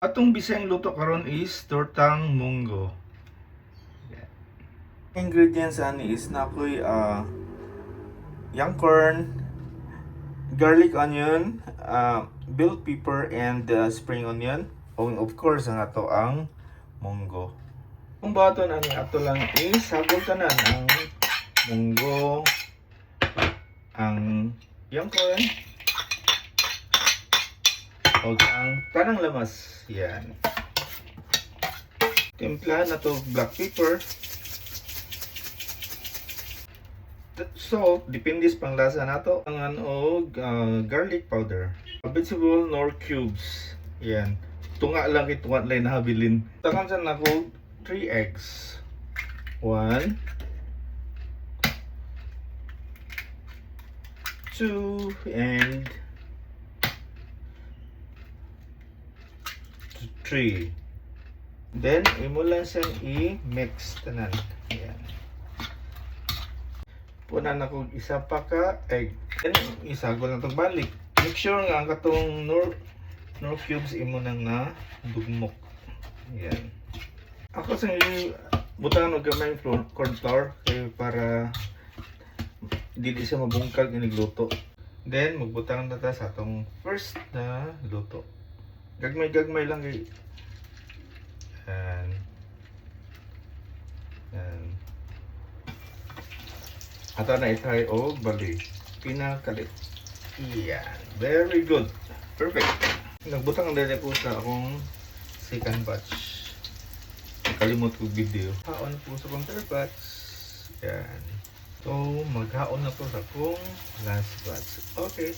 Atong Bisayang luto karon is tortang munggo. Yeah. Ingredients ani is naa koy young corn, garlic, onion, bell pepper and spring onion. O of course ang ato ang munggo. Ang baton ani, ato lang isagol tanan ang munggo, ang young corn, o ang tanang lamas. Yan. Timpla na to, black pepper. Salt, depende sa panglasa nato. Ang og garlic powder. Vegetable Knorr cubes. Yan. Tunga lang kay tunga lang nahabilin. Takan sa nako 3 eggs. 1, 2 and 3. Then, imo lang siyang i-mix tanan. Yan. Punan ako isa pa ka egg. Then, isagol na itong balik. Make sure nga ang katong Knorr cubes imo nang na dugmok. Yan. Ako sa butangan og gamay flour, corn flour kay para dili siya mabungkag inigluto. Then magbutang na ta sa atong first na luto. Gagmay-gagmay lang kay. Yan. Yan. Ato na i-try og bali. Pinakalit. Yan. Very good. Perfect. Nagbutang na ko sa akong second batch. Kalimot ko video. Haon po sa akong third batch. Yan. So, maghaon na ko sa akong last batch. Okay.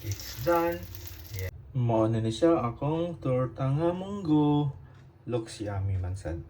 It's done. Yeah. Mao na ni siya akong torta nga munggo. Looks yummy man sad.